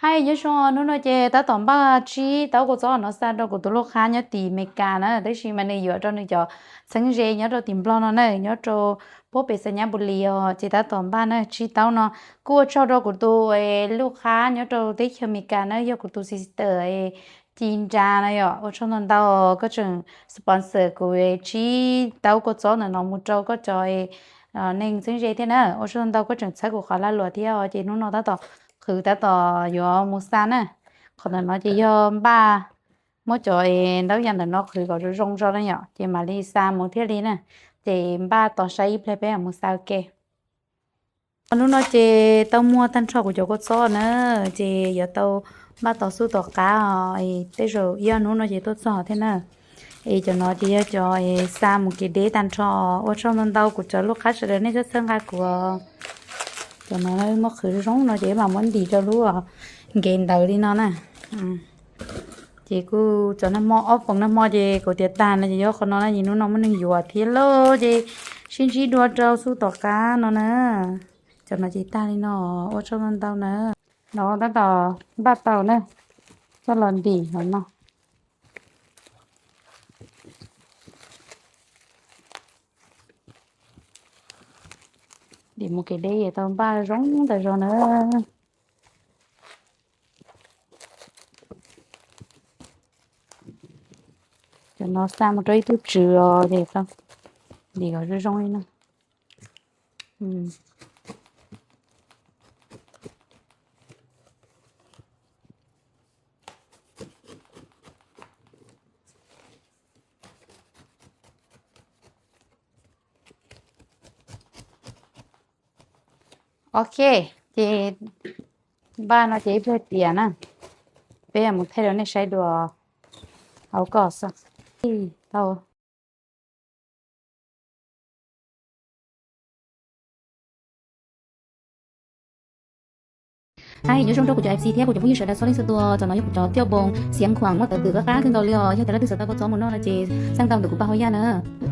Hais nyob zoo, hnub no ces tab tom npaj tsib taub kua txob no xa rau kuv tus lub qhab nyob tim Amelikas na, tab sis mas nws yuav rau nws cov txheeb ze nyob rau tim Nplog no na, nyob rau puag pem Xais Nyab Npus Lis os, ces tab tom npaj na tsib taub no. Kuj ua tsaug rau kuv tus lub qhab nyob rau teb chaws Amelikas na, yog kuv tus sister Ci Nra na yom, ua tsaug ntau ntau, koj tseem sponsor kuv tsib taub kua txob ntawm no mus rau koj cov neeg txheeb ze thiab na, ua tsaug ntau, koj tseem txhawb kuv qhov lag luam thiab os, ces hnub no tab tom qhwv tab tom yuav mus xa na. Qhov ntawm no ces yog npaj muab cov ntaub yam ntawm no qhwv kom zoo zoo tso na yom, ces mam li xa mus thiaj li na, ces npaj tos saib ib pliag peb mam mus xa ua ke. Hnub no ces tau muag tag nrho kuv cov kua txob na, ces yuav tau npaj tos xub tom qab os, tej zaum ib ob hnub no ces tuaj txog thiab na. Es cov no ces yog cov xa mus kev deb tag nrho, ua tsaug ntau ntau kuv cov lub qhab sawv daws nej txhawb txhawb nqa kuv. Cov no muab qhwv zoo no ces mam muab ntim rau lub nkev ntawd li no na. Ces kuj cov nag hmo ob feem nag hmo ces kuv tiav tag no ces yog qhov no na, ces hnub no muaj neeg yuav thiab lauj, ces sib ntsib dua rau xub tom qab no na. Cov no ces tag li no, ua tsaug ntau ntau na. No tab tom npaj tau na, coj los ntim no. Ntim mus kev deb es tau npaj zoo tas zog na. Cov no xa mus rau ib tug tswv os, ces tau ntim kom zoo zoo li no. Ok, ces npaj no ces ib pliag tiav na, peb mus thaij rau nej saib dua hauv koj xwb. Tau. Hais nyob zoo rau kuv cov F C thiab kuv cov phooj ywg sawv daws txhua leej txhua tus, cov no yog kuv cov tiaj npoos xiav khuam muaj tawv twm qab qab kawg nkaus li os, yog tias leej twg xav tau kua txob mus noj no ces xaj tau ntawm kuv pab hauv yaj na.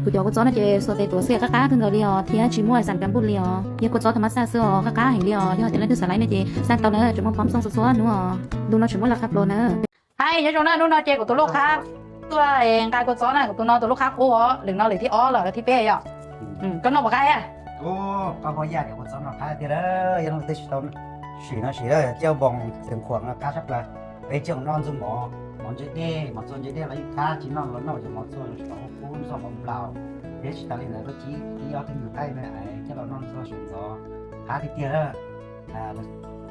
Kuv cov kua txob no ces xuas tes tuav xwb qab qab kawg nkaus li os, thiab tsis muaj xas kav npuj li os, yog kua txob tha mas xaj xwb os, qab qab heev li os, yog tias leej twg xav laib no ces xaj tau na, tseem muaj phom xoo txhua txhua hnub os, ntu no tseem muaj laj qab plos na. Hais nyob zoo na, hnub no ces kuv tus lub qhab tuaj nqa kua txob na, kuv tus no tus lub qhab qub os, lwm no lwm thib ob los thib peb yom. Koj noj puas qab thiab? Pab hauv yaj cov kua txob no qab tiag, yog leej twg tsis tau sim no sim tiaj npoos xiav khuam no qab tshaj plaws. Peb coj noj ntxuag mov, mov ntse dej, mov txua ntse dej los yeej qab, tsis noj los noj cov mov txua los tsis tau qub ntxuag mov nplaum. Thiab tsis tas li ntawd koj cib ib ob tug nyuag qaij me coj los noj ntxuag sawv ntxov, qab tiag tiag.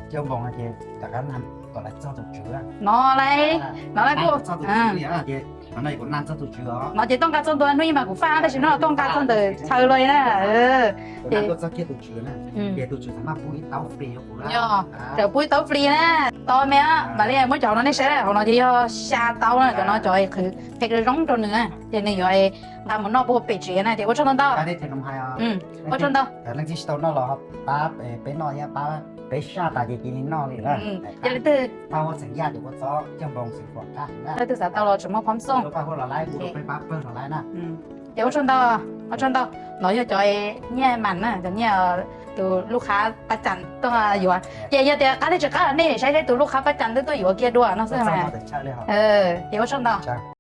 Coj npoos no ces rov qab na, kom lawv txog tus tswv. No lawv, no lawv kuj txog tus tswv li ces no kuv na txog tus tswv os. No ces tuaj nqa txog ntua hnub ib mas kuv faj tab sis no tuaj nqa txog ntawm chaw los na. Ces tuaj txog kiag tus tswv na, ces tus tswv txawm maj pub ib taub fli rau kuv na. Txawm pub ib taub fli na. Tau me, mam li muab cov no nej saib, hauv no ces yog xya taub na, cov no cov qhwv phem zoo zoo rau nws na, ces nws yuav nqa mus noj puag pem tsev na, ces ua tsaug ntau ntau. Ua tsaug ntau. Leej twg tsis tau noj los pab peb noj thiab, pab peb saj tas ces cia li noj li na. Yog leej twg pab huab txeem yaj cov kua txob coj npoos xeem khuam qab na, leej twg xav tau los tseem muaj phom xoo, pab huab los laib, pab pawg los laib na. Ces ua tsaug ntau, ua tsaug ntau. No yog cov nyiaj mas na, cov nyiaj tus lub qhab pab cas tuaj yuav, ces yog tias qab thiab tsis qab nej saib saib tus lub qhab pab cas twb tuaj yuav kiag dua no xwb mas. Ces ua tsaug ntau.